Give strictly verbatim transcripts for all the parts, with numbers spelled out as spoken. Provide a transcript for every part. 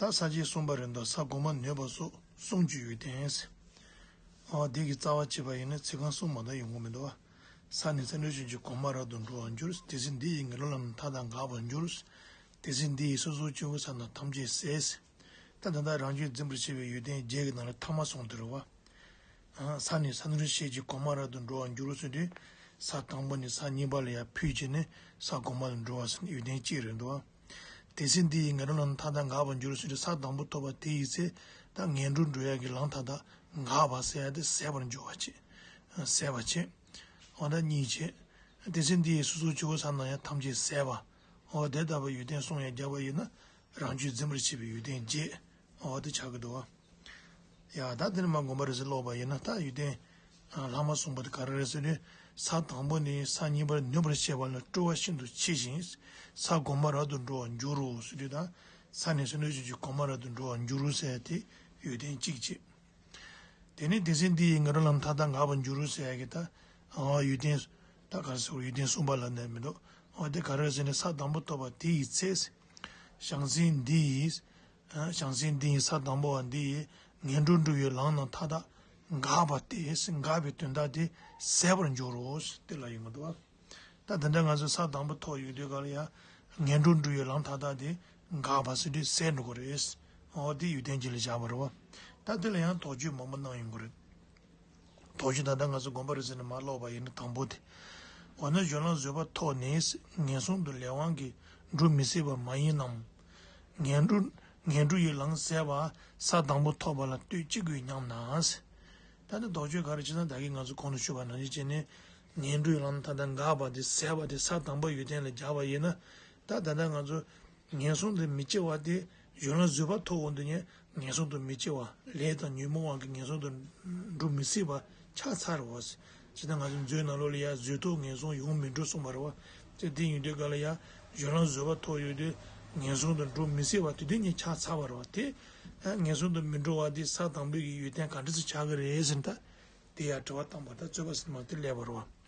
ད་ས་བཅད་གསུམ་པ་རེད་འདུག་ས་གོང་མ་ནོད་པ་སོགས་གསུམ་གྱི་ཡོན་ཏན། ཨོ་དེ་གི་རྩ་བ་བྱས་པ་ཡིན་ན་ཚིག་རྐང་གསུམ་མ་གཏོགས་ཡོང་གི་མི་འདུག་ས་ནི་ས་འདྲུ་བྱེད་ཀྱི་གོང་མ་རབ་ཏུ་འགྲོ་བར་འགྱུར། དེ་ཚེ་འདི་ཡི་ངན་འགྲོ་ལམ་མཐའ་དག་འགག་པར་འགྱུར། དེ་ཚེ་འདི་ཡི་སོ་སོར་ཆུད་པའི་ས་རྣམས་ཐམས་ཅད་ཟད། ད་ད་ལྟ་རང་རྒྱུད་འཛིན་པར་བྱེད་པའི་ཡོན་ཏན་བརྒྱད་ཀྱི་ནང་ལ་ཐ་མ་གསུངས་དེ་རེད་བ། ས་ནི་ས་འདྲུ་བྱེད་ཀྱི་གོང་མ་རབ་ཏུ་འགྲོ་བར་འགྱུར་ཟེར་དུས། ས་དང་པོ་ནས་ས་གཉིས་པ་ལ་ཡར་འཕོས་བྱས་ནས་ས་གོང་མ་ལ་འགྲོ་བ་ཟེར་ནས་ཡོན་ཏན་གཅིག་རེད་འདུག་དེ་ཚེ་འདི་ཡི་ངན་འགྲོ་ལམ་མཐའ་དག་འགག་པར་འགྱུར་ཟེར་དུས་ས་དང་པོ་ཐོབ་པ་དེ་ཡི་ཚེ་ད་ངན་འགྲོར་འགྲོ་ཡ་གི་ལམ་མཐའ་དག་འགག་པ་ཟེར་ཡ་དེ་ཟད་པར་འགྱུར་བ་བྱེད། ཟད་པ་བྱེད། འོ་ད་གཉིས་བྱེད། དེ་ཚེ་འདི་ཡི་སོ་སོར་ཆུད་པའི་ས་རྣམས་ཡང་ཐམས་ཅད་ཟད་པ། འོ་དེ་ལྟ་བུའི་ཡོན་ཏན་གསུམ་ཡང་སྦྱར་བ་ཡིན་ན་རང་རྒྱུད་འཛིན་པར་བྱེད་པའི་ཡོན་ཏན་བརྒྱད། འོ་དེ་ཆགས་ཀྱི་འདུག་བ། ཡ་ད་དེ་ནི་མ་དགོངས་པ་རེད་ཟེར་ཀློག་པ་ཡིན་ན་ད་ཡོན་ཏན་ལྷག་མ་གསུངས་པ་དེ་ག་རེ་རེད་ཟེར་དུས། ས་དང་པོ་ནས་ས་གཉིས་པར་ནོད་པར་བྱེད་པ་ལ་སྤྲོ་བ་ཤིན་ཏུ་ཆེ་ཞིང་ས་གོང་མ་རབ་ཏུ་འགྲོ་བར་འགྱུར་རོ་ཟེར་དུས། ད་ས་ནས་ས་འདྲུ་བྱེད་ཀྱི་གོང་མ་རབ་ཏུ་འགྲོ་བར་འགྱུར་རོ་ཟེར་ཏེ་ཡོན་ཏན་གཅིག་བྱེད། དེ་ནས་དེ་ཚེ་འདི་ཡི་ངན་འགྲོ་ལམ་མཐའ་དག་འགག་པར་འགྱུར་རོ་ཟེར་ཡ་གི་ད་ཨ་ཡོན་ཏན་ད་ག་རེ་ཟེར་ཡོན་ཏན་གསུམ་པ་ལ་ནས་མི་འདུག་འོ་དེ་ག་རེ་ཟེར་ནས་ས་དང་པོ་ཐོབ་པ་དེ་ཡི་ཚེ། བྱང་སེམས་འདི་ཡིས། བྱང་སེམས་འདི་ཡིས་ས་དང་པོ་བ་འདི་ཡིས་ངན་འགྲོར་འགྲོ་བའི་ལམ་རྣམས་མཐའ་དག་འགགས་པ་སྟེ། འགགས་པའི་དོན་དག་དེ་ཟད་པར་འགྱུར་རོ་དེ་ལ་ཡོང་གི་འདུག་ད་དེ་འདྲ་ང་ཚོ་ས་དང་པོ་ཐོབ་ཡོང་དུས་ག་ལ་ཡ་ངན་འགྲོར་འགྲོ་བའི་ལམ་མཐའ་དག་དེ་འགགས་པ་ཟེར་དུས་ཟད་འགྲོ་གི་རེད། འོ་དེ་ཡོན་ཏན་གཅིག་ལ་བཞག་པ་རེད་བ། ད་དེ་ལ་ཡང་དོགས་གཅོད་མང་པོ་གནང་ཡོང་གི་རེད། དོགས་གཅོད་ད་ལྟ་ང་ཚོ་དགོངས་པ་རེད་ཟེར་ནས་མར་ཀློག་པ་ཡིན་ན་དང་པོ་དེ། འོ་ན་སྦྱོར་ལམ་བཟོད་པ་ཐོབ་ནས་ངན་སོང་དུ་ལས་དབང་གིས་འགྲོ་མི་སྲིད་པ་མ་ཡིན་ནམ། ངན་འགྲོ་ངན་འགྲོ་ཡི་ལམ་ཟད་པ་ས་དང་པོ་ཐོབ་པ་ལ་ལྟོས་ཅི་དགོས་སྙམ་ན། ད་ནི་དོགས་གཅོད་ག་རེ་བྱེད་ན་ད་གིན་ང་ཚོ་གོང་དུ་ཞུས་པ་ནང་བཞིན་བྱས་ནས་ངན་འགྲོ་ཡི་ལམ་མཐའ་དག་འགགས་པ་དེ་ཟད་པ་དེ་ས་དང་པོ་ཡོན་ཏན་ལ་སྦྱར་བ་ཡིན་ན། ད་ད་ལྟ་ང་ཚོ་ངན་སོང་དུ་མི་སྐྱེ་བ་དེ་སྦྱོར་ལམ་བཟོད་པ་ཐོབ་འོང་དུས་ནས་ངན་སོང་དུ་མི་སྐྱེ་བ། ལས་དང་ཉོན་མོངས་དབང་གིས་ངན་སོང་དུ་འགྲོ་མི་སྲིད་པ་ཆགས་ཚར་བ། ཇི་ལྟར་ང་ཚོ་མཛོད་ནང་ལོགས་ལ་ཡ་བཟོད་ཐོབ་ངན་སོང་ཡོང་མི་འགྲོ་གསུངས་པ་རེད་བ། དེ་དེ་ཡིན་དུས་ག་ལ་ཡ་སྦྱོར་ལམ་བཟོད་པ་ཐོབ་ཡོང་དུས་ངན་སོང་དུ་འགྲོ་མི་སྲིད་པ་དེ་དུས་ནས་ཆགས་ཚར་བ་རེད་བ། དེ་ངན་སོང་དུ་མི་འགྲོ་བ་དེ་ས་དང་པོའི་གི་ཡོན་ཏན་ག་འདྲ་ཞིག་ཆགས་ཀྱི་རེད་ཟེར་ན། ད་དེ་ཡ་དྲི་བ་བཏང་པ་ད་རྩོད་པ་ཟེར་མ་དེ་ལས་པ་རེད་བ།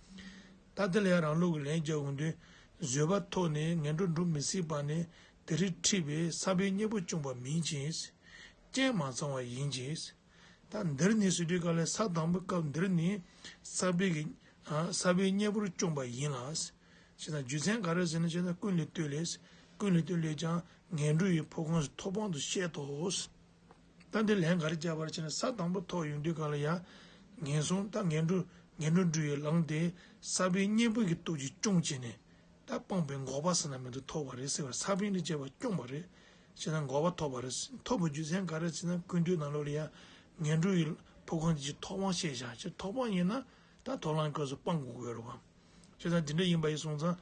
ད་དེ་ལ་ཡང་རང་ལུགས་ཀྱི་ལན་རྒྱག་འོང་དུས། བཟོད་པ་ཐོབ་ནས་ངན་འགྲོར་འགྲོ་མི་སྲིད་པ་ནི་དེ་རིང་འཁྲིད་པའི་ས་པཎ་གཉེན་པོ་བཅོམ་པ་མིན་ཅིང་། རྐྱེན་མ་ཚང་བ་ཡིན་ཅིང་། ད་འདིར་ནི་ཟེར་དུས་ག་ལ་ས་དང་པོའི་སྐབས་འདིར་ནི་ས་པཎ་གྱི་ས་པཎ་གཉེན་པོར་བཅོམ་པ་ཡིན་ལ། ཞེ་ན་རྒྱུ་མཚན་ག་རེ་ཟེར་ན་ཞེ་ན་ཀུན་ལས་བཏུས་ལས། ཀུན་ལས་བཏུས་ལས་ཀྱང་ངན་འགྲོ་ཡི་ཕོ་རྐང་ཐོབ་དཔང་དུ་བཤད་དོ། ད་འདི་ལན་ག་རེ་བརྒྱབ་པར་བྱས་ན་ས་དང་པོ་ཐོབ་ཡོང་དུས་ག་ལ་ཡ། ངན་སོང་ད་ངན་འགྲོ་ངན་འགྲོར་འགྲོ་བའི་ལམ་དེ་ས་པཎ་གཉེན་པོ་གི་སྟོབས་ཀྱིས་སྐྱོང་བྱས་ནས་ད་སྤངས་པའི་འགོག་པ་ཟེར་ན་མི་འདུག་ཐོབ་པ་རེད་ཟེར་བར་ས་པཎ་ལས་བྱས་པ་སྐྱོང་བ་རེད། བྱས་ན་འགོག་པ་ཐོབ་པ་རེད། ཐོབ་པའི་རྒྱུ་མཚན་ག་རེ་ཟེར་ན་ཀུན་བཏུས་ནང་ལོགས་ལ་ཡ། ངན་འགྲོ་ཡི་ཕོ་རྐང་གི་ཐོབ་དབང་བཤད་བཞག་ཅེས་ཐོབ་དབང་ཡིན་ན་ད་ཐོབ་ལམ་སྐབས་སུ་སྤང་དགོས་ཀྱི་ཡོད་རེད་བ། བྱས་ཙང་དེ་འདྲ་ཡིན་པ་ཡིན་སོང་ཙང་།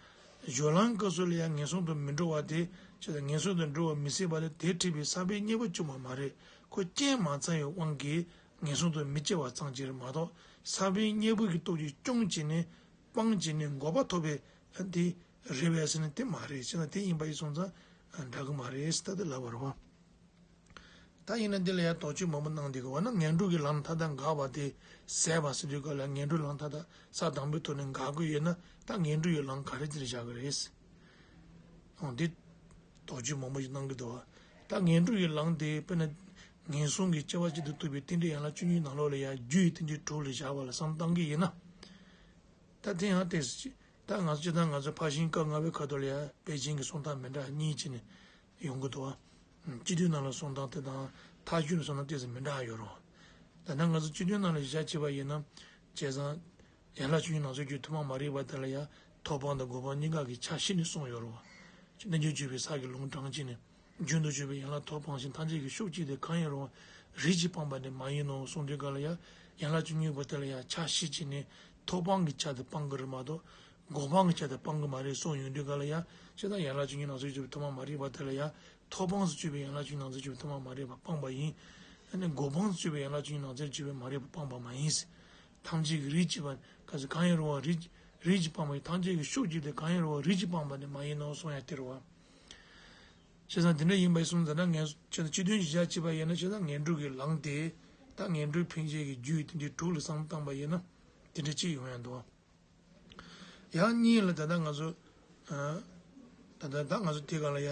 སྦྱོར་ལམ་སྐབས་སུ་ལ་ཡང་ངན་སོང་དུ་མི་འགྲོ་བ་དེ། བྱས་ཙང་ངན་སོང་དུ་འགྲོ་བ་མི་སྲིད་པ་དེ་དེ་འཁྲིད་པའི་ས་པཎ་གཉེན་པོ་བཅོམ་པ་མ་རེད། ཁོ་རྐྱེན་མ་ཚང་བའི་དབང་གིས་ངན་སོང་དུ་མི་སྐྱེ་བ་ཙམ་གྱིས་རེད་མ་གཏོགས་ས་པཎ་གཉེན་པོ་གི་སྟོབས་ཀྱིས་སྐྱོང་བྱས་ནས་སྤང་བྱས་ནས་འགོག་པ་ཐོབ་པའི་དེ་རེད་པས་ཟེར་ན་དེ་མ་རེད། བྱས་ཙང་དེ་ཡིན་པ་ཡིན་སོང་ཙང་འདྲ་གི་མ་རེད་ཟེར་ད་དེ་ལབ་པ་རེད་བ། ད་ཡིན་ན་འདི་ལ་ཡང་དོགས་གཅོད་མང་པོ་གནང་འདུག་གི་འོ་ན་ངན་འགྲོ་གི་ལམ་མཐའ་དག་འགགས་པ་དེ་ཟད་པ་ཟེར་དུས་སྐབས་ལ་ངན་འགྲོའི་ལམ་མཐའ་དག་ས་དང་པོའི་ཐོག་ནས་འགག་གི་ཡོད་ན་ད་ངན་འགྲོ་ཡི་ལམ་ག་རེ་ཅིག་ལ་བཞག་གི་རེད། འོ་འདི་དོགས་གཅོད་མང་པོ་ཞིག་གནང་གི་འདུག་བ། ད་ངན་འགྲོ་ཡི་ལམ་དེ་དཔེར་ན་ངན་སོང་གི་སྐྱེ་བ་གཅིག་ཏུ་གཏུགས་པའི་རྟེན་འབྲེལ་ཡན་ལག་བཅུ་གཉིས་ནང་ལོགས་ལ་ཡང་རྒྱུ་ཡི་རྟེན་འབྲེལ་དྲུག་ལ་བཞག་པ་ལ་བསམ་བཏང་གི་ཡིན་ན། ད་དེ་ཡང་ཏོག་ཙམ་ཅིག་ད་ང་ཚོ་སྤྱིར་བཏང་ང་ཚོ་ཕར་ཕྱིན་སྐབས་ལྔ་པའི་ཁ་ཐོག་ལ་ཡང་པཎ་ཆེན་གྱི་གསུང་སྟངས་མི་འདྲ་གཉིས་ཅིག་ནས་ཡོང་གི་འདུག་བ། སྤྱི་དོན་ནང་ལ་གསུང་སྟངས་དེ་དང་མཐའ་དཔྱོད་ནས་གསུང་སྟངས་ཏོག་ཙམ་མི་འདྲ་ཡོད་རེད། ད་ནང་ང་ཚོ་སྤྱི་དོན་ནང་ལ་གཞི་བཞག་བྱས་པ་ཡིན་ན། བྱས་ཙང་། ཡན་ལག་བཅུ་གཉིས་ནང་གསེས་ཀྱི་ཐོག་མ་མ་རིག་པ་དེ་ལ་ཡང་ཐོབ་དཔང་དང་འགོག་དཔང་གཉིས་ཀ་གི་ཆ་བཞི་ནས་གསུངས་ཡོད་རེད་བ། རྣལ་འབྱོར་སྤྱོད་པའི་ས་གི་ལུང་དྲངས་ཀྱིས་ནས། རྒྱུན་དུ་སྤྱོད་པའི་ཡན་ལག་ཐོབ་དཔང་ཞིང་ཐམས་ཅད་ཀྱི་ཤུགས་གཅིག་སྟེ་གང་ཡིན་རུང་རིགས་ཀྱིས་སྤངས་པ་ནི་མ་ཡིན་ནོ་གསུངས་དུས་ག་ལ་ཡང་ཡན་ལག་བཅུ་གཉིས་པོ་དེ་ལ་ཡང་ཆ་བཞི་བྱས་ནས་ཐོབ་དཔང་གི་ཆ་དེ་སྤང་གི་རེད་མ་གཏོགས་འགོག་དཔང་གི་ཆ་དེ་སྤང་གི་མ་རེད་གསུངས་ཡོང་དུས་ག་ལ་ཡང་བྱས་ཙང་ཡན་ལག་བཅུ་གཉིས་ནང་གསེས་སྤྱོད་པའི་ཐོག་མ་མ་རིག་པ་དེ་ལ་ཡང་ཐོབ་དཔང་དུ་སྤྱོད་པའི་ཡན་ལག་བཅུ་གཉིས་ནང་གསེས་སྤྱོད་པའི་ཐོག་མ་མ་རིག་པ་སྤངས་པ་ཡིན། ཨ་ནི་འགོག་དཔང་དུ་སྤྱོད་པའི་ཡན་ལག་བཅུ་གཉིས་ནང་གསེས་སྤྱོད་པའི་མ་རིག་པ་སྤངས་པ་མ་ཡིན། ཐམས་ཅད་ཀྱི་རིགས་གཅིག་པ་ག་ཚོད་གང་ཡིན་རུང་བ་རིགས་རིགས་ཀྱིས་སྤངས་པ་ཡིན། ཐམས་ཅད་ཀྱི་ཤུགས་གཅིག་སྟེ་གང་ཡིན་རུང་བ་རིགས་ཀྱིས་སྤངས་པ་ནི་མ་ཡིན་ནོ་གསུངས་ཡ་དེ་རེད་བ། བྱས་ཙང་དེ་འདྲ་ཡིན་པ་ཡིན་སོང་ཙང་ན་ངས་བྱས་ཙང་སྤྱི་དོན་གཞི་བཞག་བྱས་པ་ཡིན་ན་བྱས་ཙང་ངན་འགྲོ་གི་ལམ་དེ་ད་ངན་འགྲོའི་འཕེན་བྱེད་ཀྱི་རྒྱུ་ཡི་རྟེན་འབྲེལ་དྲུག་ལ་བསམ་བློ་བཏང་པ་ཡིན་ན་དེ་འདྲ་གཅིག་ཡོང་ཡ་འདུག་བ། ཡང་གཉིས་ལ་ད་ལྟ་ང་ཚོ་ད་ལྟ་ད་ང་ཚོ་དེ་ག་ལ་ཡ་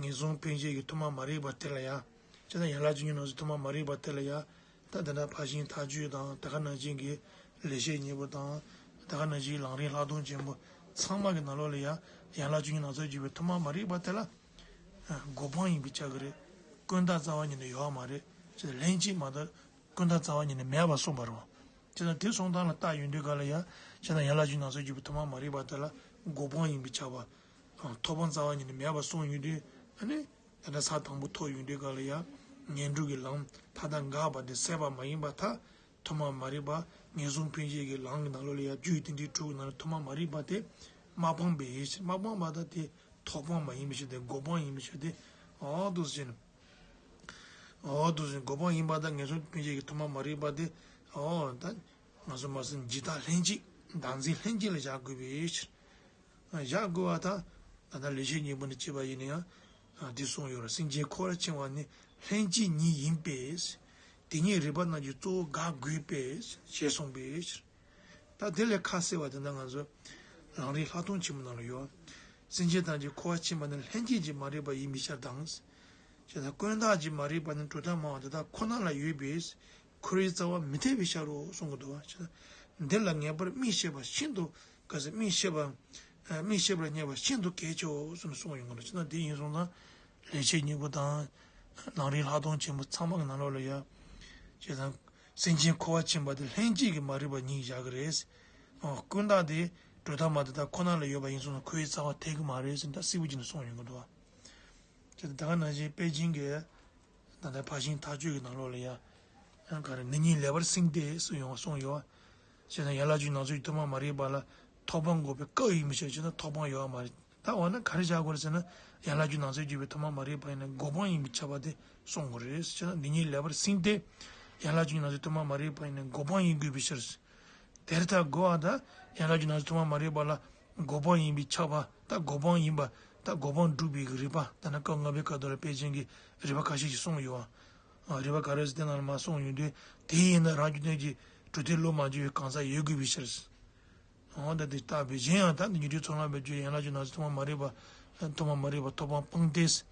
ངན་སོང་འཕེན་བྱེད་ཀྱི་ཐོག་མ་མ་རིག་པ་དེ་ལ་ཡ་ བྱས་ཙང་ཡན་ལག་བཅུ་གཉིས་སྣང་ཚུལ་ཐོག་མ་མ་རིག་པ་དེ་ལ་ཡ། ད་དེ་འདྲ་ཕར་ཕྱིན་ཐག་གཅོད་དང་དེ་ག་ནང་བཞིན་གྱི་ལེགས་བཤད་སྙིང་པོ་དང་། དེ་ག་ནང་བཞིན་ལམ་རིམ་ལྷག་མཐོང་ཆེན་པོ་ཚང་མ་གི་ནང་ལོགས་ལ་ཡ། ཡན་ལག་བཅུ་གཉིས་སྣང་ཚུལ་བརྒྱུད་པའི་ཐོག་མ་མ་རིག་པ་དེ་ལ། གོ་འཕང་ཡིན་པས་ཁྱབ་ཀྱི་རེད། ཀུན་བཏགས་རྩ་བ་ཉིད་ནས་ཡོད་མ་རེད། ཅེས་ལྷན་སྐྱེས་མ་གཏོགས་ཀུན་བཏགས་རྩ་བ་ཉིད་ནས་མེད་པ་གསུངས་པ་རེད། བྱས་ཙང་དེ་གསུང་སྟངས་ལ་བལྟ་ཡོང་དུས་ག་ལ་ཡ། བྱས་ཙང་ཡན་ལག་བཅུ་གཉིས་སྣང་ཚུལ་བརྒྱུད་པའི་ཐོག་མ་མ་རིག་པ་དེ་ལ་གོ་འཕང་ཡིན་པས་ཁྱབ་པ། ཐོབ་དབང་རྩ་བ་ཉིད་ནས་མེད་པ་གསུངས་ཡོང་དུས། ཨ་ནི། ད་ལྟ་ས་དང་པོ་ཐོབ་ཡོང་དུས་ག་ལ་ཡ། ངན་འགྲོ་གི་ལམ་མཐའ་དག་འགགས་པ་དེ་ཟད་པ་མ་ཡིན་པར་ཐལ། ཐོག་མ་མ་རིག་པ། ངན་སོང་འཕེན་བྱེད་ཀྱི་ལམ་གྱི་ནང་ལོགས་ལ་ཡ། རྒྱུ་ཡི་རྟེན་འབྲེལ་དྲུག་གི་ནང་ལ་ཐོག་མ་མ་རིག་པ་དེ་མ་སྤངས་པས་ཕྱིར། མ་སྤངས་པ་དང་དེ་ཐོབ་དབང་མ་ཡིན་པའི་ཕྱིར་ཏེ། གོ་འཕང་ཡིན་པའི་ཕྱིར་ཏེ། འོ་འདུག་ཟེར་ནས། འོ་འདུག་ཟེར་ནས་གོ་འཕང་ཡིན་པ་དང་ངན་སོང་འཕེན་བྱེད་ཀྱི་ཐོག་མ་མ་རིག་པ་དེ། འོ་ད་ང་ཚོ་མ་ཟིན་འཇིག་ལྟ་ལྷན་སྐྱེས་བདག་འཛིན་ལྷན་སྐྱེས་ལ་བཞག་དགོས་པའི་ཕྱིར། བཞག་དགོས་པ་དང་། ད་ལྟ་ལེགས་བཤད་སྙིང་པོ་ནས་བྱས་པ་ཡིན་ན་ཡང་། འདི་གསུངས་ཡོད་རེད། སེམས་ཅན་འཁོར་བར་འཆིང་བ་ནི་ལྷན་སྐྱེས་ཉིད་ཡིན་པས། དེ་ཉིད་རིགས་པ་རྣམས་ཀྱིས་གཙོ་བོར་དགག་དགོས་པས་ཞེས་གསུངས་པའི་ཕྱིར། ད་དེ་ལས་ཁ་གསལ་བ་དེ་འདྲ་ང་ཚོ་ལམ་རིམ་ལྷག་མཐོང་ཆེན་མོ་ནང་ལ་ཡོད། སེམས་ཅན་ཐམས་ཅད་འཁོར་བར་འཆིང་བ་ནི་ལྷན་སྐྱེས་ཀྱི་མ་རིག་པ་ཡིན་པའི་ཕྱིར་དང་། བྱས་ཙང་ཀུན་བཏགས་ཀྱི་མ་རིག་པ་ནི་གྲུབ་མཐའ་སྨྲ་བ་དེ་དག་ཁོ་ན་ལ་ཡོད་པས། འཁོར་བའི་རྩ་བ་མི་འཐད་པའི་ཕྱིར་རོ་གསུང་གི་འདུག་བ། བྱས་ཙང་འདི་ལ་ངེས་པར་དམིགས་ཤེས་པ་ཤིན་ཏུ། གལ་སྲིད་དམིགས་ཤེས་པ། དམིགས་ཤེས་པར་གཉེར་བ་ཤིན་ཏུ་གལ་ཆེའོ་གསུངས་ནས་གསུངས་ཡོང་གི་འདུག་བྱས་ཙང་དེ་ཡིན་སོང་ཙང་། ལེགས་བཤད་སྙིང་པོ་དང་། ལམ་རིམ་ལྷག་མཐོང་ཆེན་པོ་ཚང་མ་གི་ནང་ལོགས་ལ་ཡ། བྱས་ཙང་། སེམས་ཅན་འཁོར་བར་འཆིང་བ་དེ་ལྷན་སྐྱེས་ཀྱི་མ་རིག་པ་ཉིད་བཞག་གི་རེད། ཨོ། ཀུན་བཏགས་དེ་གྲུབ་མཐའ་སྨྲ་བ་དེ་དག་ཁོ་ན་ལ་ཡོད་པ་ཡིན་སོང་ན་འཁོར་བའི་རྩ་བ་འཐད་ཀྱི་མ་རེད་ཟེར་ད་གསལ་པོ་བྱས་ནས་གསུངས་ཡོང་གི་འདུག་བ། བྱས་ཙང་ད་ག་ནང་བཞིན་པཎ་ཆེན་གྱིས་ད་ལྟ་ཕར་ཕྱིན་ཐག་གཅོད་ཀྱི་ནང་ལོགས་ལ་ཡ། ཡང་ག་རེ་འདི་ཉིད་ལེགས་པར་གཟིགས་ཏེ་གསུངས་ཡོང་བ་གསུངས་ཡོད་བ། བྱས་ཙང་ཡན་ལག་བཅུ་ནང་ཚུད་ཀྱི་ཐོག་མ་མ་རིག་པ་ལ་ཐོབ་དབང་དགོས་པའི་སྐབས་ཡིན་པའི་ཕྱིར། བྱས་ཙང་ཐོབ་དབང་ཡོད་བ་མ་རེད། ད་འོ་ན་ག་རེ་བྱ་དགོས་རེད་ཟེར་ན། ཡན་ལག་བཅུ་ནང་ཚུད་ཀྱི་ཐོག་མ་མ་རིག་པ་ཡིན་ན་གོ་འཕང་ཡིན་པས་ཁྱབ་པ་དེ་གསུང་དགོས་རེད། བྱས་ཙང་འདི་ཉིད་ལེགས་པར་གཟིགས་ཏེ། ཡན་ལག་བཅུ་ནང་ཚུད་ཐོག་མ་མ་རིག་པ་ཡིན་ན་གོ་འཕང་ཡིན་དགོས་པའི་ཕྱིར། དེར་ཐལ་དགོས་པ་དང་། ཡན་ལག་བཅུ་ནང་ཚུད་ཐོག་མ་མ་རིག་པ་ལ་གོ་འཕང་ཡིན་པས་ཁྱབ་པ། ད་གོ་འཕང་ཡིན་པ། ད་གོ་འཕང་སྒྲུབ་པའི་རིགས་པ། ད་ནི་སྐབས་ལྔ་པའི་སྐབས་དེ་ལ་པཎ་ཆེན་གྱིས་རིགས་པ་ཁ་ཤས་ཤིག་གསུངས་ཡོད་བ། རིགས་པ་ག་རེ་ཟེར་དེ་ནང་ལ་མར་གསུངས་ཡོང་དུས། དེ་ཡིན་ན་རང་རྒྱུད་ལྡན་གྱི་གྲུབ་མཐས་བློ་མ་བྱས་པའི་གང་ཟག་ཡོད་དགོས་པའི་ཕྱིར། འོ་ད་དེ་ལྟ་བུའི་གཞན་ཡང་ད་ནི་ཉན་ཐོས་ཚོགས་ལམ་པའི་རྒྱུད་ཡན་ལག་བཅུ་ནང་ཚུད་ཐོག་མ་མ་རིག་པ། ཐོག་མ་མ་རིག་པ་ཐོབ་དབང་སྤངས་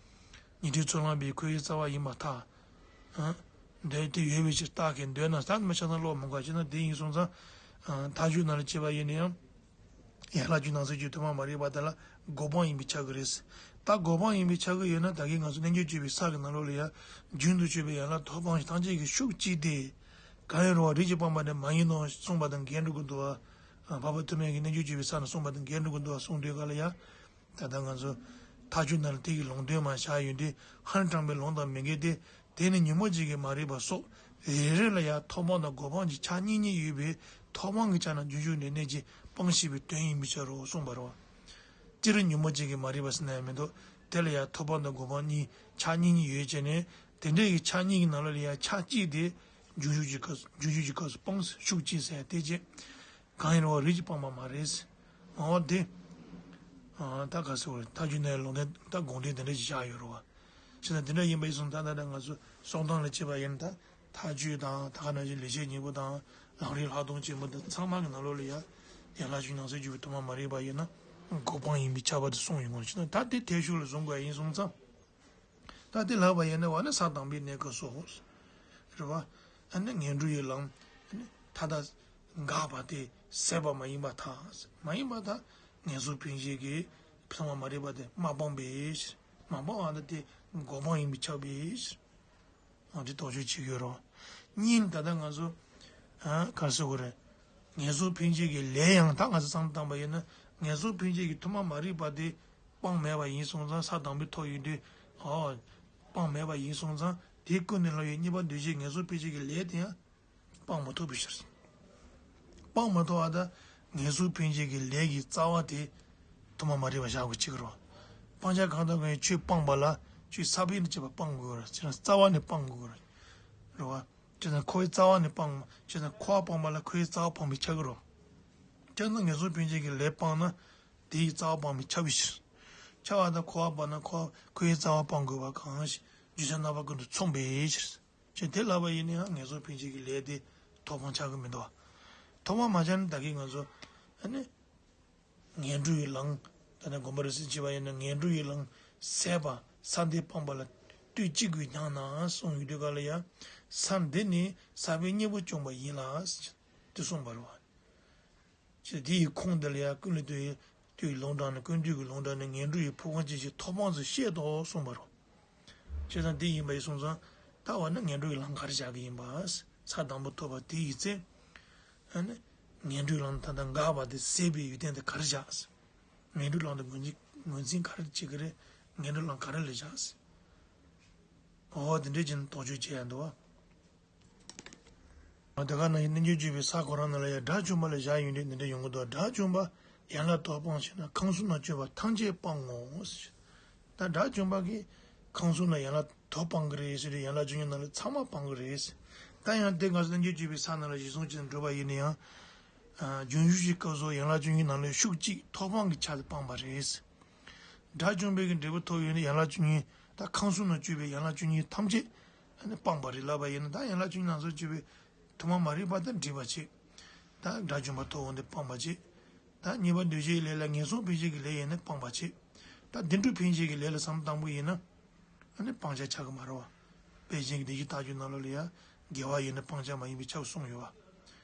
ཏེ། ཉན་ཐོས་ཚོགས་ལམ་པའི་འཁོར་བའི་རྩ་བ་ཡིན་པར་ཐལ། འདོད་དེ་ཡོད་པའི་ཕྱིར་རྟགས་ཀྱིས་འདོད་ན་ད་མི་ཆ་ཚང་བློ་མི་འགག་བྱས་ན་དེ་ཡིན་སོང་ཙང་། ཐག་གཅོད་ནང་ལ་བྱས་པ་ཡིན་ན་ཡང་། ཡན་ལག་བཅུ་ནང་ཚུད་ཀྱི་ཐོག་མ་མ་རིག་པ་དེ་ལ་གོ་འཕང་ཡིན་པས་ཁྱབ་ཀྱི་རེད། ད་གོ་འཕང་ཡིན་པས་ཁྱབ་ཀྱི་ཡོད་ན་ད་གིན་ང་ཚོ་རྣལ་འབྱོར་སྤྱོད་པའི་ས་གི་ནང་ལོགས་ལ་ཡང་། རྒྱུན་དུ་སྤྱོད་པའི་ཡན་ལག་ཐོབ་དབང་ཐམས་ཅད་ཀྱི་ཤུགས་གཅིག་སྟེ། གང་ཡིན་རུང་བ་རིགས་ཀྱི་སྤངས་པ་ནི་མ་ཡིན་ནོ་གསུངས་པ་དང་འགལ་འགྲོ་གི་འདུག་བ། འཕགས་པ་ཐོགས་མེད་ཀྱིས་རྣལ་འབྱོར་སྤྱོད་པའི་ས་ནས་གསུངས་པ་དང་འགལ་འགྲོ་གི་འདུག་བ་གསུངས་དུས་ག་ལ་ཡ། ད་ལྟ་ང་ཚོ་ཐག་གཅོད་ནང་ལ་དེ་གི་ལུང་དོན་མར་བཞག་ཡོད་དུས། ཧ་ལས་དྲངས་པའི་ལུང་དང་མི་འགལ་ཏེ། དེ་ནི་ཉོན་མོངས་ཅན་གྱི་མ་རིག་པ་སོགས་རེ་རེ་ལ་ཡང་ཐོབ་དབང་དང་གོ་འཕང་གི་ཆ་གཉིས་གཉིས་ཡོད་པས། ཐོབ་དབང་གི་ཆ་རྣམས་རྒྱུན་ཞུགས་ནས་གནས་ཀྱི་སྤངས་ཤེས་པའི་དོན་ཡིན་པའི་ཕྱིར་རོ་གསུངས་པ་རེད་བ། སྤྱིར་ཉོན་མོངས་ཅན་གྱི་མ་རིག་པ་ཟེར་ན་ཡང་མི་འདུག་དེ་ལ་ཡང་ཐོབ་དབང་དང་གོ་འཕང་གཉིས་ཆ་གཉིས་གཉིས་ཡོད་བྱས་ནས། དེ་འདྲ་ཡི་ཆ་གཉིས་ཀྱི་ནང་ལ་ཡང་ཆ་གཅིག་དེ་རྒྱུན་ཞུགས་ཀྱི་སྐབས་སུ། རྒྱུན་ཞུགས་ཀྱི་སྐབས་སུ་སྤངས་ཤུགས་གཅིག་ཟེར་དེ་བྱས། གང་ཡིན་རུང་བ་རིགས་ཀྱི་སྤངས་པ་མ་རེད། འོ་དེ། ད་ག་ཟེར་བ་རེད། ཐག་གཅོད་ནས་ལུང་དོན་ད་དགོངས་དོན་དེ་འདྲ་ཞིག་བཞག་ཡོད་རེད་བ། བྱས་ཙང་དེ་འདྲ་ཡིན་པ་ཡིན་སོང་ད་ད་ལྟ་ང་ཚོ་གསུང་སྟངས་ལ་བྱས་པ་ཡིན་ན། ད་ཐག་གཅོད་དང་ད་ག་ནང་བཞིན་ལེགས་བཤད་སྙིང་པོ་དང་། ལམ་རིམ་ལྷག་མཐོང་ཆེན་པོ་འདི་ཚང་མ་གི་ནང་ལོགས་ལ་ཡ། ཡན་ལག་བཅུ་ནང་ཚུད་ཀྱི་ཐོག་མ་མ་རིག་པ་ཡིན་ན་གོ་འཕང་ཡིན་པས་ཁྱབ་པ་དེ་གསུངས་ཡོང་གི་རེད། བྱས་ན་ད་དེ་ཐེག་མཆོག་ལ་བཟུང་དགོས་ཡིན་སོང་ཙང་། ད་དེ་ལབ་པ་ཡིན་ན་བ་ནི་ས་དང་པོའི་གནས་སྐབས་སུ། རེད་བ། ཨ་ནི་ངན་འགྲོའི་ལམ། ཨ་ནི་མཐའ་དག་འགགས་པ་དེ་ཟད་པ་མ་ཡིན་པར་ཐལ། མ་ཡིན་པར་ཐལ། ངན་སོང་འཕེན་བྱེད་ཀྱི་ཐོག་མ་མ་རིག་པ་དེ་མ་སྤངས་པའི་ཕྱིར། མ་སྤངས་པ་དེ་གོ་འཕང་ཡིན་པས་ཁྱབ་པའི་ཕྱིར། འོ་དེ་རྟོག་དཔྱོད་བྱེད་ཀྱི་ཡོད་རེད། གཉིས་ནི་ད་ལྟ་ང་ཚོ། ཨ། ག་རེ་ཟེར་དགོས་རེད། ངན་སོང་འཕེན་བྱེད་ཀྱི་ལས་ཡང་ད་ང་ཚོ་བསམ་བློ་བཏང་པ་ཡིན་ན། ངན་སོང་འཕེན་བྱེད་ཀྱི་ཐོག་མ་མ་རིག་པ་དེ་སྤངས་མེད་པ་ཡིན་སོང་ཙང་། ས་དང་པོའི་ཐོག་ཡིན་དུས། ཨོ། སྤངས་མེད་པ་ཡིན་སོང་ཙང་། དེའི་ཀུན་ནས་ལྷག་པའི་གཉིས་པ་འདུ་བྱེད་ངན་སོང་འཕེན་བྱེད་ཀྱི་ལས་དེ་ཡང་སྤང་མ་ཐུབ་པའི་ཕྱིར། སྤང་མ་ཐུབ་པ་དང་ངན་སོང་འཕེན་བྱེད་ཀྱི་ལས་ཀྱི་རྩ་བ་དེ་ཐོག་མ་མ་རིག་པ་བཞག་དགོས་ཀྱི་རེད། སྤང་བྱ་གང་དག་གང་ཡིན་ཆོས་སྤངས་པ་ལ། ཆོས་ས་བོན་དང་བཅས་པ་སྤང་དགོས་རེད། ཅེས་ན་རྩ་བ་ནས་སྤང་དགོས་རེད། རེད་བ། ཅེས་ན་འཁོར་བའི་རྩ་བ་ནས་སྤང་། ཅེས་ན་འཁོར་བ་སྤངས་པ་ལ་འཁོར་བའི་རྩ་བ་སྤངས་པས་ཁྱབ་ཀྱི་རེད། ཅེས་ན་ངན་སོང་འཕེན་བྱེད་ཀྱི་ལས་སྤངས་ན། དེའི་རྩ་བ་སྤངས་པས་ཁྱབ་པའི་ཕྱིར། ཁྱབ་པ་དང་འཁོར་བ་སྤངས་ན་འཁོར། འཁོར་བའི་རྩ་བ་སྤང་དགོས་པ་གང་ཞིག་རྒྱུ་མཚན་རྣམ་པ་ཀུན་ཏུ་མཚུངས་པའི་ཕྱིར། ཅེས་དེ་ལབ་པ་ཡིན་ན་ཡང་ངན་སོང་འཕེན་བྱེད་ཀྱི་ལས་དེ་ཐོབ་དབང་ཆགས་ཀྱི་མི་འདུག་ཐོབ་དབང་མ་ཆགས་ན་ད་གིན་ང་ཚོ། ཨ་ནི། ངན་འགྲོའི་ལམ། ད་ནི་དགོངས་པ་རིགས་གསུམ་བྱས་པ་ཡིན་ན་ངན་འགྲོའི་ལམ་ཟད་པ། ས་འདི་སྤངས་པ་ལ། ལྟོས་ཅི་དགོས་སྙམ་ན་གསུངས་ཡོད་དུས་ག་ལ་ཡ། ས་འདི་ནི་ས་པའི་སྙིང་པོ་བྱུང་བ་ཡིན་ལ། དེ་གསུངས་པ་རེད་བ། ཅེས་དེ་ཡི་ཁུངས་འདི་ལ་ཡང་ཀུན་ལས་བཏུས་བཏུས་ལུང་དྲངས་ནས། ཀུན་བཏུས་ཀྱི་ལུང་དྲངས་ནས། ངན་འགྲོ་ཡི་ཕུང་པོ་ཅན་ཞིག་ཐོབ་དཔང་དུ་བཤད་དོ་གསུངས་པ་རེད། བྱས་ཙང་དེ་ཡིན་པ་ཡིན་སོང་ཙང་། ད་འོ་ན་ངན་འགྲོ་ཡི་ལམ་ག་རེ་བཞག་གི་ཡིན་པ། ས་དང་པོ་ཐོབ་པ་དེ་ཡི་ཚེ། ཨ་ནི་ངན་འགྲོའི་ལམ་ད་ལྟ་འགགས་པ་དེ་ཟད་པའི་ཡོན་ཏན་དེ་ག་རེ་བཞག། ངན་འགྲོའི་ལམ་དུ་ངོས་འཛིན་ངོས་འཛིན་ག་རེ་བྱེད་ཀྱི་རེད། ངན་འགྲོའི་ལམ་ག་རེ་ལ་བཞག། འོ་དེ་འདྲའི་ཅན་དོགས་གཅོད་བྱེད་ཡ་འདུག་བ། དེ་ག་ནང་བཞིན་རྣལ་འབྱོར་སྤྱོད་པའི་ས་ཁོ་རང་ནང་ལ་ཡང་དགྲ་བཅོམ་པ་ལ་བཞག་ཡོང་དུས་འདི་འདྲ་ཡོང་གི་འདུག། དགྲ་བཅོམ་པ་ཡན་ལག་ཐོབ་སྤངས་ཤེ་ན། ཁམས་གསུམ་ན་སྤྱོད་པ་ཐམས་ཅད་སྤང་ངོ་། ད་དགྲ་བཅོམ་པ་གིས་ཁམས་གསུམ་ལ་ཡན་ལག་ཐོབ་སྤང་གི་རེད་ཟེར་དུས། ཡན་ལག་བཅུ་གཉིས་ནང་ལ་ཚང་མ་སྤང་གི་རེད། ད་ཡང་དེ་ང་ཚོ་རྣལ་འབྱོར་སྤྱོད་པའི་ས་ནང་ལ་གཞི་བཟུང་བྱས་ནས་འགྲོ་བ་ཡིན་ན་ཡང་། ཨ། རྒྱུན་ཞུགས་ཀྱི་སྐབས་སུ་ཡན་ལག་བཅུ་གཉིས་ནང་ལས་ཤུགས་གཅིག་ཐོབ་སྤང་གི་ཆ་དེ་སྤངས་པ་རེད། དགྲ་བཅོམ་པའི་གི་འབྲས་བུ་ཐོབ་ཡོང་ནས་ཡན་ལག་བཅུ་གཉིས། ད་ཁམས་གསུམ་ན་སྤྱོད་པའི་ཡན་ལག་བཅུ་གཉིས་ཐམས་ཅད་སྤངས་པ་རེད་ལབ་པ་ཡིན་ན། ད་ཡན་ལག་བཅུ་གཉིས་ནང་སོགས་སྤྱོད་པའི་ཐོག་མ་མ་རིག་པ་དེ་འགྲིབ་པ་བྱེད། ད་དགྲ་བཅོམ་པ་ཐོབ་འོང་དེ་སྤངས་པ་བྱེད། ད་གཉིས་པ་འདུ་བྱེད་ལས་ལ་ངན་སོང་འཕེན་བྱེད་ཀྱི་ལས་ཡིན་ན་སྤངས་པ་བྱེད། ད་བདེ་འགྲོ་འཕེན་བྱེད་ཀྱི་ལས་ལ་བསམ་བློ་བཏང་པོ་ཡིན་ན། ཨ་ནི་སྤང་བྱ་ཆགས་ཀྱི་མ་རེད་བ། དཔལ་ཆེན་གྱི་བདེན་བཞིའི་རྟགས་བརྒྱད་ནང་ལོགས་ལ་ཡང་དགེ་བ་ཡིན་ན་སྤང་བྱ་མ་ཡིན་པའི་ཆ་གསུངས་ཡོད་བ།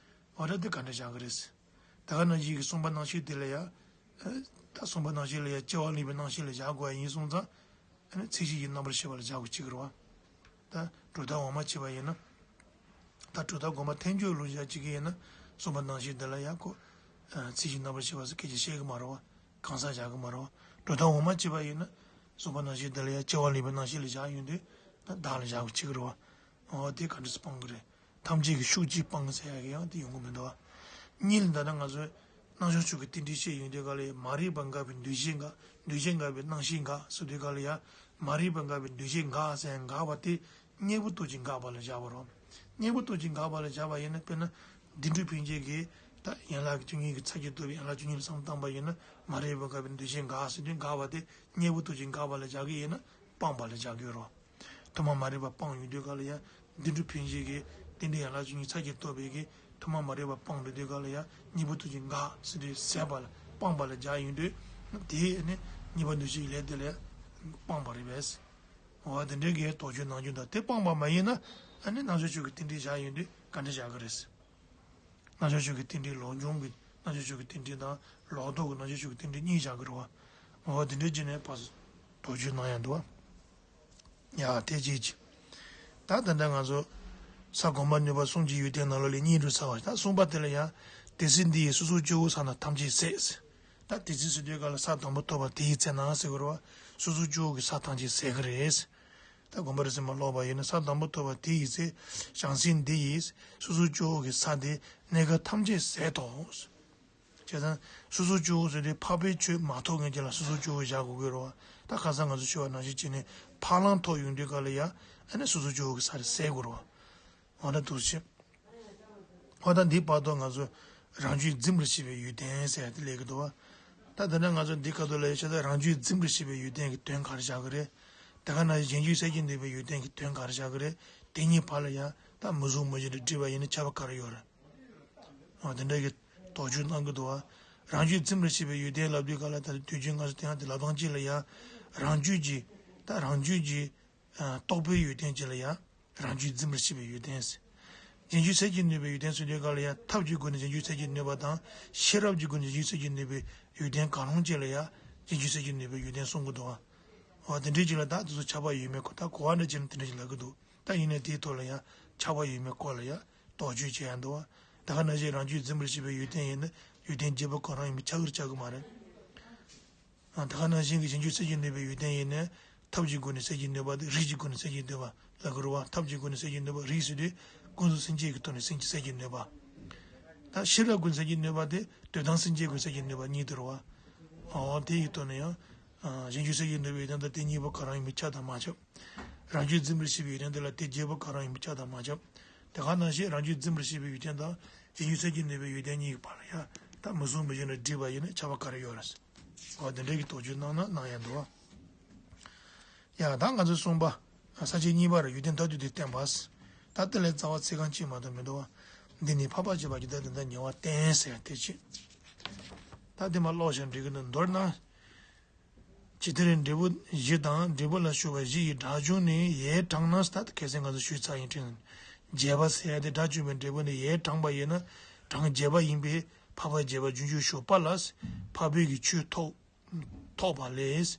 འོ་ད་དེ་ག་འདྲ་བཞག་གི་རེད། ད་ག་ནང་བཞིན་གྱི་གསུངས་པ་རྣམ་བཤད་དེ་ལ་ཡང་། ཨ། ད་གསུངས་པ་རྣམ་བཤད་ལ་ཡང་སྐྱེ་བ་ལེན་པའི་རྣམ་བཤད་ལ་བཞག་དགོས་པ་ཡིན་སོང་ཙང་། ཨ་ནི་ཚད་གཞི་གི་རྣམ་པར་ཤེས་པ་ལ་བཞག་དགོས་ཀྱི་རེད་བ། ད་གྲུབ་མཐའ་འོག་མ་བྱས་པ་ཡིན་ན། ད་གྲུབ་མཐའ་དགོངས་པ་ཐལ་འགྱུར་ལུགས་བཞག་བྱེད་ཀྱི་ཡིན་ན། གསུངས་པ་རྣམ་བཤད་འདི་ལ་ཡང་ཁོ། ཨ། ཚད་གཞི་རྣམ་པར་ཤེས་པ་ཟེར་སྐད་ཆ་བཤད་ཀྱི་མ་རེད་བ། གང་ཟག་བཞག་གི་མ་རེད་བ། གྲུབ་མཐའ་འོག་མ་བྱས་པ་ཡིན་ན། གསུངས་པ་རྣམ་བཤད་འདི་ལ་ཡང་སྐྱེ་བ་ལེན་པའི་རྣམ་བཤད་ལ་བཞག་ཡོང་དུས། ད་བདག་ལ་བཞག་དགོས་བྱེད་ཀྱི་རེད་བ། འོ་དེ་ག་འདྲ་སེ་སྤང་གི་རེད། ཐམས་ཅད་ཀྱི་ཤུགས་གཅིག་སྤང་ཟེར་ཡག་གི་ཡང་དེ་ཡོང་གི་མི་འདུག་བ། གཉིས་ལ་ད་ལྟ་ང་ཚོས་རྣལ་འབྱོར་མཆོག་གི་རྟེན་འབྲེལ་བཤད་ཡོང་དུས་ག་ལ་ཡ། མ་རིག་པ་འགགས་པའི་འདུ་བྱེད་འགག། འདུ་བྱེད་འགགས་པའི་རྣམ་ཤེས་འགག་ཟེར་དུས་ག་ལ་ཡ། མ་རིག་པ་འགགས་པའི་འདུ་བྱེད་འགག་ཟེར་ཡ་འགགས་པ་དེ་གཉེན་པོ་སྟོབས་ཀྱིས་འགགས་པ་ལ་བཞག་པ་རེད། གཉེན་པོ་སྟོབས་ཀྱིས་འགགས་པ་ལ་བཞག་པ་ཡིན་ན། དཔེར་ན་བདེ་འགྲོ་འཕེན་བྱེད་ཀྱི་ད་ཡན་ལག་གི་བཅུ་གཉིས་ཀྱི་ཚད་ཀྱིས་བསྡུས་པའི་ཡན་ལག་བཅུ་གཉིས་ལ་བསམ་བློ་བཏང་པ་ཡིན་ན། མ་རིག་པ་འགགས་པའི་འདུ་བྱེད་འགག་ཟེར་དུས་འགགས་པ་དེ་གཉེན་པོ་སྟོབས་ཀྱིས་འགགས་པ་ལ་བཞག་གི་ཡིན་ན་སྤངས་པ་ལ་བཞག་གི་ཡོད་རེད། ཐོག་མ་མ་རིག་པ་སྤངས་ཡོང་དུས་ག་ལ་ཡ། བདེ་འགྲོ་འཕེན་བྱེད་ཀྱི་རྟེན་འབྲེལ་ཡན་ལག་བཅུ་གཉིས་ཚད་ཀྱིས་བསྡུས་པའི་གི་ཐོག་མ་མ་རིག་པ་སྤངས་འགྲོ་དུས་ག་ལ་ཡ། གཉེན་པོ་སྟོབས་ཀྱིས་འགགས་ཟེར་དུས་ཟད་པ་ལ་སྤངས་པ་ལ་བཞག་ཡོང་དུས། དེ་ནི་གཉིས་པ་འདུ་བྱེད་ཀྱི་ལས་དེ་ལ་སྤངས་པ་རེད་པས། འོ་དེ་འདྲའི་གི་དོགས་གཅོད་གནང་རྒྱུ་དང་། དེ་སྤངས་པ་མ་ཡིན་ན། ཨ་ནི་རྣལ་འབྱོར་མཆོག་གི་རྟེན་འབྲེལ་བཞག་ཡོང་དུས་ག་འདྲ་བཞག་གི་རེད། རྣལ་འབྱོར་མཆོག་གི་རྟེན་འབྲེལ། ལོག་འབྱུང་གི་རྣལ་འབྱོར་མཆོག་གི་རྟེན་འབྲེལ་དང་། ལོག་རྟོག་གི་རྣལ་འབྱོར་མཆོག་གི་རྟེན་འབྲེལ་གཉིས་བཞག་གི་རེད་བ། འོ་དེ་འདྲའི་བྱས་ནས་ཕར་དོགས་གཅོད་གནང་ཡ་འདུག་བ། ཡ་དེ་གཅིག་གཅིག་ད་ད་ལྟ་ང་ཚོ་ས་སྒོམ་པ་ནུས་པ་གསུམ་གྱི་ཡོན་ཏན་ནང་ལོགས་ལས་གཉིས་འགྲོ་ཚར་བ། ད་གསུམ་པ་དེ་ལ་ཡང་། དེ་ཚེ་འདི་ཡི་སོ་སོར་སྐྱེ་བོའི་ས་རྣམས་ཐམས་ཅད་ཟད། ད་དེ་ཚེ་ཟེར་དུས་ག་ལ་ས་དང་པོ་ཐོབ་པ་དེའི་ཚེ་ན་ཟེར་གི་རེད་བ། སོ་སོར་སྐྱེ་བོ་གི་ས་ཐམས་ཅད་ཟད་གི་རེད། ད་དགོངས་པ་རིགས་གསལ་མ་ཀློག་པ་ཡིན་ན། ས་དང་པོ་ཐོབ་པ་དེ་ཡི་ཚེ། བྱང་སེམས་འདི་ཡིས་སོ་སོར་སྐྱེ་བོ་གི་ས་དེ་གནས་སྐབས་ཐམས་ཅད་ཟད་དོ། བྱས་ཙང་སོ་སོར་སྐྱེ་བོ་ཟེར་དུས་འཕགས་པའི་ཆོས་མ་ཐོབ་མཁན་ཅིག་ལ་སོ་སོར་སྐྱེ་བོ་བཞག་དགོས་ཀྱི་རེད་བ། ད་ཁ་སང་ང་ཚོ་ཞུས་པ་ནང་བཞིན་བྱས་ནས་འཕགས་ལམ་ཐོབ་ཡོང་དུས་ག་ལ་ཡ། ཨ་ནི་སོ་སོར་སྐྱེ་བོ་གི་ས་དེ་ཟད་དགོས་རེད་བ། འོ་ན་འདུག་སེ། འོ་ད་འདིའི་བར་དུ་ང་ཚོ་རང་རྒྱུད་འཛིན་པར་བྱེད་པའི་ཡོན་ཏན་ཟེར་ཡ་དེ་སླེབས་ཀྱི་འདུག་བ། ད་དེ་ནས་ང་ཚོ་འདི་ཁ་ཐུག་ལ་ཡ་བྱས་ཙང་རང་རྒྱུད་འཛིན་པར་བྱེད་པའི་ཡོན་ཏན་གྱི་དོན་ག་རེ་བཞག་གི་རེད། དེ་ག་ནང་བཞིན་གཞན་རྒྱུད་གསལ་བྱེད་ནུས་པའི་ཡོན་ཏན་གྱི་དོན་ག་རེ་བཞག་གི་རེད། དེ་གཉིས་བར་ལ་ཡ་ད་མུ་གསུམ་མུ་བཞི་འདྲ་བསྒྲིལ་བ་ཡིན་ན་ཁྱད་པར་ག་རེ་ཡོད་རེད། འོ་དེ་འདྲ་གི་དོགས་གཅོད་གནང་གི་འདུག་བ། རང་རྒྱུད་འཛིན་པར་བྱེད་པའི་ཡོན་ཏན་ལབ་དུས་ག་ལ། ད་དུས་རྒྱུན་ང་ཚོ་དེ་ཡང་དེ་ལབ་སྟངས་གཅིག་ལ་ཡ། རང་རྒྱུད་ཀྱི། ད་རང་རྒྱུད་ཀྱི། ཨ། རྟོགས་པའི་ཡོན་ཏན་གཅིག་ལ་ཡ། རང་རྒྱུད་འཛིན་པར་བྱེད་པའི་ཡོན་ཏན་ཟེར། གཞན་རྒྱུད་གསལ་བྱེད་ནུས་པའི་ཡོན་ཏན་ཟེར་དུས་ག་ལ་ཡ། ཐབས་ཀྱི་སྒོ་ནས་གཞན་རྒྱུད་གསལ་བྱེད་ནུས་པ་དང་། ཤེས་རབ་ཀྱི་སྒོ་ནས་གཞན་རྒྱུད་གསལ་བྱེད་ནུས་པའི་ཡོན་ཏན་གང་རུང་གཅིག་ལ་ཡ། གཞན་རྒྱུད་གསལ་བྱེད་ནུས་པའི་ཡོན་ཏན་གསུང་གི་འདུག་བ། འོ་དེ་འདྲའི་གཅིག་ལ་ད་དེ་ཚོ་ཁྱབ་པ་ཡོད་མེད་སྐོར། ད་གོ་བ་འདྲ་བྱས་ན་དེ་འདྲ་ཞིག་ལབ་ཀྱི་འདུག། ད་ཡིན་ནའི་དེའི་ཐོག་ལ་ཡ་ཁྱབ་པ་ཡོད་མེད་སྐོར་ལ་ཡ་དོགས་གཅོད་བྱེད་ཡ་འདུག་བ། ད་ག་ནང་བཞིན་རང་རྒྱུད་འཛིན་པར་བྱེད་པའི་ཡོན་ཏན་ཡིན་ན་ཡོན་ཏན་བརྒྱད་པོ་གང་རུང་ཡིན་པས་ཁྱབ་ཀྱི་རེད་ཁྱབ་ཀྱི་མ་རེད། ཨ། དེ་ག་ནང་བཞིན་གྱི་གཞན་རྒྱུད་གསལ་བྱེད་ནུས་པའི་ཡོན་ཏན་ཡིན་ན། ཐབས་ཀྱི་སྒོ་ནས་གསལ་བྱེད་ནུས་པ་དེ། རིགས་ཀྱི་སྒོ་ནས་གསལ་བྱེད་ནུས་པ་ལབ་ཀྱི་རེད་བ། ཐབས་ཀྱི་སྒོ་ནས་གསལ་བྱེད་ནུས་པ། རིགས་ཟེར་དུས་ཀུན་རྫོབ་སེམས་བསྐྱེད་ཀྱི་ཐོག་ནས་སེམས་ཀྱི་གསལ་བྱེད་ནུས་པ། ད་ཤེས་རབ་ཀུན་གསལ་བྱེད་ནུས་པ་དེ་དོན་དམ་སེམས་བསྐྱེད་ཀུན་གསལ་བྱེད་ནུས་པ་གཉིས་དེ་རེད་བ། འོ་དེ་ཡི་ཐོག་ནས་ཡང་། ཨ། གཞན་རྒྱུད་གསལ་བྱེད་ནུས་པའི་ཡོན་ཏན་དང་དེ་གཉིས་པོ་གང་རུང་ཡིན་པས་ཁྱབ་དང་མ་ཁྱབ། རང་རྒྱུད་འཛིན་པར་བྱེད་པའི་ཡོན་ཏན་དེ་ལ་དེ་བརྒྱད་པོ་གང་རུང་ཡིན་པས་ཁྱབ་དང་མ་ཁྱབ། དེ་ག་ནང་བཞིན་རང་རྒྱུད་འཛིན་པར་བྱེད་པའི་ཡོན་ཏན་དང་གཞན་རྒྱུད་གསལ་བྱེད་ནུས་པའི་ཡོན་ཏན་གཉིས་ཀྱི་བར་ལ་ཡང་ད་མུ་གསུམ་མུ་བཞི་འདྲ་བསྒྲིལ་བ་ཡིན་ན་ཁྱད་པར་ག་རེ་ཡོད་རེད། འོ་དེ་འདྲའི་གི་དོགས་གཅོད་གནང་ན་གནང་ཡ་འདུག་བ། ཡ་ད་ང་ཚོའི་གསུངས་པ། ས་བཅད་གཉིས་པར་ཡོན་ཏན་མཐར་ཐུག་དེ་བསྟན་པ། ད་དེ་ལས་རྩ་བ་ཚིག་རྐང་གཅིག་མ་གཏོགས་མི་འདུག་བ། འདི་ནི་འཕགས་པ་སྤྱོད་པ་ཇི་ལྟར་དེ་ལྟར་ཉེ་བར་བསྟན་ཟེར་ཡ་དེ་བྱས། ད་དེ་མར་ཀློག་བཞག་འགྲིག་གི་འདུག། མདོར་ན། ཇི་ལྟར་འབྲས་བུ་བཞི་དང་འབྲས་བུ་ལ་ཞུགས་པ་བཞི་ཡི་སྒྲ་བྱུང་ནས་ཡས་དྲངས་ན། ད་ཁ་སང་ང་ཚོ་ཞུས་ཚར་ཡིན་དྲན། རྒྱས་པ་ཟེར་ཡ་དེ་སྒྲ་བྱུང་བའི་འབྲས་བུ་ནི་ཡས་དྲངས་པ་ཡིན་ན་གྲངས་རྒྱས་པ་ཡིན་པས་འཕགས་པ་རྒྱས་པ་རྗེས་འཇུག་ཞུགས་པ་ལ་འཕགས་པའི་གི་ཆོས་ཐོབ། ཐོབ་པ་ལས་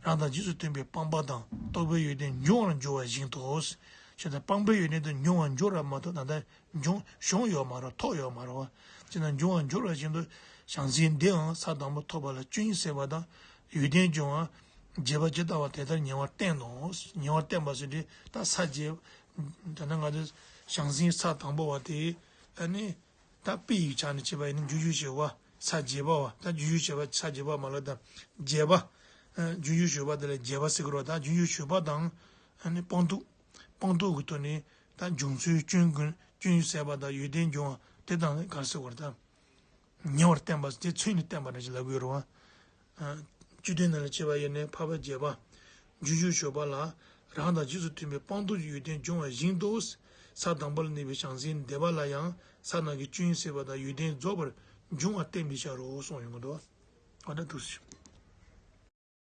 རང་དང་རྗེས་སུ་མཐུན་པའི་སྤངས་པ་དང་རྟོགས་པའི་ཡོན་ཏན་འབྱུང་བར་འགྱུར་བ་བཞིན་དུ། ཞེས་དང་སྤངས་པའི་ཡོན་ཏན་དུ་འབྱུང་བར་འགྱུར་བ་མ་གཏོགས་ད་ལྟ་འབྱུང་བྱུང་ཡོད་མ་རེད། ཐོབ་ཡོད་མ་རེད་བ། ཅེ་ན་འབྱུང་བར་འགྱུར་བ་བཞིན་དུ་བྱང་སེམས་འདི་འང་ས་དང་པོ་ཐོབ་པ་ལ་བཅུ་གཉིས་བསགས་པ་དང་ཡོན་ཏན་འབྱུང་བ་རྒྱས་པ་ཇི་ལྟ་བ་དེ་ལྟར་ཉེ་བར་བསྟན་ནོ། ཉེ་བར་བསྟན་པ་ཟེར་དུས་ད་ས་རྒྱས། ད་ལྟ་ང་ཚོ་བྱང་སེམས་ས་དང་པོ་བ་དེ་ཨ་ནི། ད་དཔེ་ཡིག་ཆ་ནས་བྱས་པ་ཡིན་ན་རྗེས་འཇུག་ཞུགས་པ་ས་རྒྱས་པ་བ། ད་རྗེས་འཇུག་ཞུགས་པ་ས་རྒྱས་པ་མ་ལ་ད་རྒྱས་པ། རྗེས་འཇུག་ཞུགས་པ་དེ་ལ་རྒྱས་པ་ཟེར་གི་རེད་བ། ད་རྗེས་འཇུག་ཞུགས་པ་དང་ཨ་ནི་སྤངས་རྟོགས། སྤངས་རྟོགས་ཀྱི་ཐོག་ནས་ད་འབྱུང་ཚུལ་སྐྱོན་ཀུན་སྐྱོན་ཡོན་བསལ་བ་དང་ཡོན་ཏན་འབྱུང་བ་དེ་དང་ག་རེ་ཟེར་བ་རེད། ད་ཉེ་བར་བསྟན་པ་དེ་ཚུལ་ནི་བསྟན་པ་འདྲ་ཞིག་ལབ་ཀྱི་ཡོད་རེད་བ། བཅུ་བདུན་ནང་ལ་བྱས་པ་ཡིན་ནའི་འཕགས་པ་རྒྱས་པ་རྗེས་འཇུག་ཞུགས་པ་ལ་རང་དང་རྗེས་སུ་མཐུན་པའི་སྤངས་རྟོགས་ཀྱི་ཡོན་ཏན་འབྱུང་བ་བཞིན་དུ། ས་དང་པོ་ལ་གནས་པའི་བྱང་སེམས་འདས་པ་ལ་ཡང་ས་རྣམས་ཀྱི་སྐྱོན་ཡོན་བསལ་བ་དང་ཡོན་ཏན་རྫོགས་པར་འབྱུང་བ་བསྟན་པའི་ཕྱིར་རོ་གསུངས་ཡོང་གི་འདུག་ཨ་ད་འདུག་སེ།